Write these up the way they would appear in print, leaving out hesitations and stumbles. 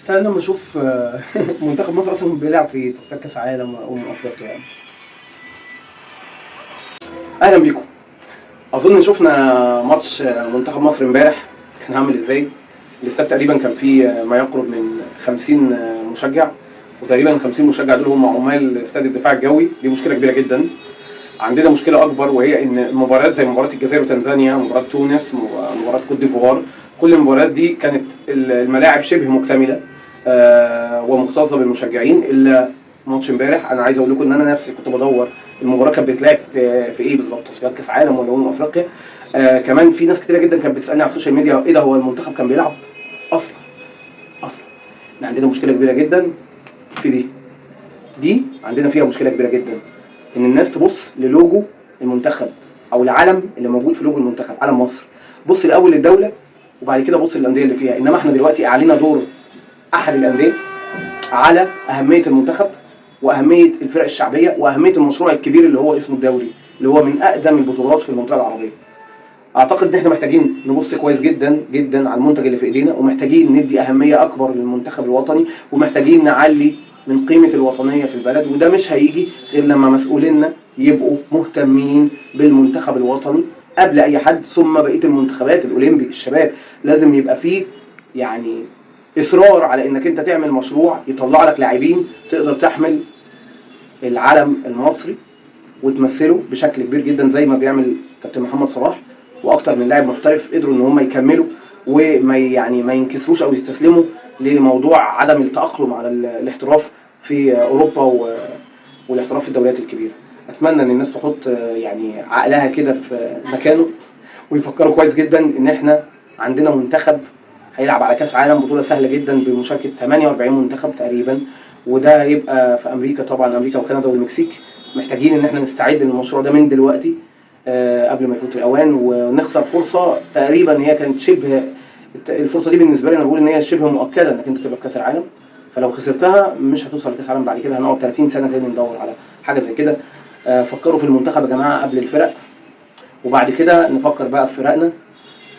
استنى لما اشوف منتخب مصر اصلا بيلعب في تصفيات كاس عالم وامم افريقيا يعني. اهلا بيكم. اظن شفنا ماتش منتخب مصر امبارح كان عامل ازاي. الاستاد تقريبا كان فيه ما يقرب من 50 مشجع، وتقريبا 50 مشجع دول هم عمال استاد الدفاع الجوي. دي مشكلة كبيرة جدا. عندنا مشكلة اكبر، وهي ان مباريات زي مباراة الجزائر وتنزانيا، مباراة تونس، مباراة كوت ديفوار، كل المباريات دي كانت الملاعب شبه مكتملة ومكتظه بالمشجعين الا ماتش امبارح. انا عايز اقول لكم ان انا نفسي كنت بدور المباراة كانت بتتلعب في ايه بالظبط، تصفيات كاس عالم ولا افريقيا. كمان في ناس كتيرة جدا كانت بتسالني على ال social media، ايه ده، هو المنتخب كان بيلعب اصلا؟ اصلا احنا عندنا مشكلة كبيرة جدا في دي عندنا فيها مشكلة كبيرة جدا، ان الناس تبص للوجو المنتخب او العلم اللي موجود في لوجو المنتخب، علم مصر. بص الاول للدولة وبعد كده بص للاندية اللي فيها. انما احنا دلوقتي علينا دور احد الاندية على اهمية المنتخب واهمية الفرق الشعبية واهمية المشروع الكبير اللي هو اسمه الدوري، اللي هو من اقدم البطولات في المنطقة العربية. اعتقد ان احنا محتاجين نبص كويس جدا جدا على المنتج اللي في ايدينا، ومحتاجين ندي اهمية اكبر للمنتخب الوطني، ومحتاجين نعلي من قيمة الوطنية في البلد. وده مش هيجي غير لما مسؤوليننا يبقوا مهتمين بالمنتخب الوطني قبل اي حد، ثم بقية المنتخبات، الاولمبي، الشباب. لازم يبقى فيه يعني اصرار على انك انت تعمل مشروع يطلع لك لاعبين تقدر تحمل العلم المصري وتمثله بشكل كبير جدا، زي ما بيعمل كابتن محمد صلاح واكتر من لاعب محترف قدروا ان هم يكملوا وما يعني ما ينكسروش او يستسلموا لموضوع عدم التأقلم على الاحتراف في اوروبا والاحتراف في الدوريات الكبيرة. اتمنى ان الناس تحط يعني عقلها كده في مكانه ويفكروا كويس جدا ان احنا عندنا منتخب هيلعب على كاس عالم، بطوله سهلة جدا بمشاركة 48 منتخب تقريبا، وده هيبقى في امريكا، طبعا امريكا وكندا والمكسيك. محتاجين ان احنا نستعد للمشروع ده من دلوقتي قبل ما يفوت الاوان ونخسر فرصة تقريبا هي كانت شبه الفرصة دي بالنسبة لي، انا بقول ان هي شبه مؤكدة انك انت تبقى في كاس العالم. فلو خسرتها مش هتوصل لكاس العالم بعد كده، هنقعد 30 سنة تاني ندور على حاجة زي كده. فكروا في المنتخب يا جماعة قبل الفرق، وبعد كده نفكر بقى في فرقنا.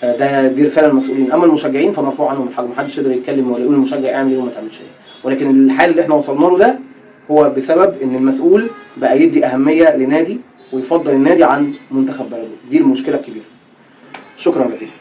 ده دي رسالة للمسؤولين. اما المشجعين فمرفوع عنهم الحجم، محدش يقدر يتكلم ولا يقول المشجع اعمل ايه وما تعملش ايه. ولكن الحال اللي احنا وصلنا له ده هو بسبب ان المسؤول بقى يدي اهمية لنادي ويفضل النادي عن منتخب بلده. دي المشكلة الكبيرة. شكرا جزيلا.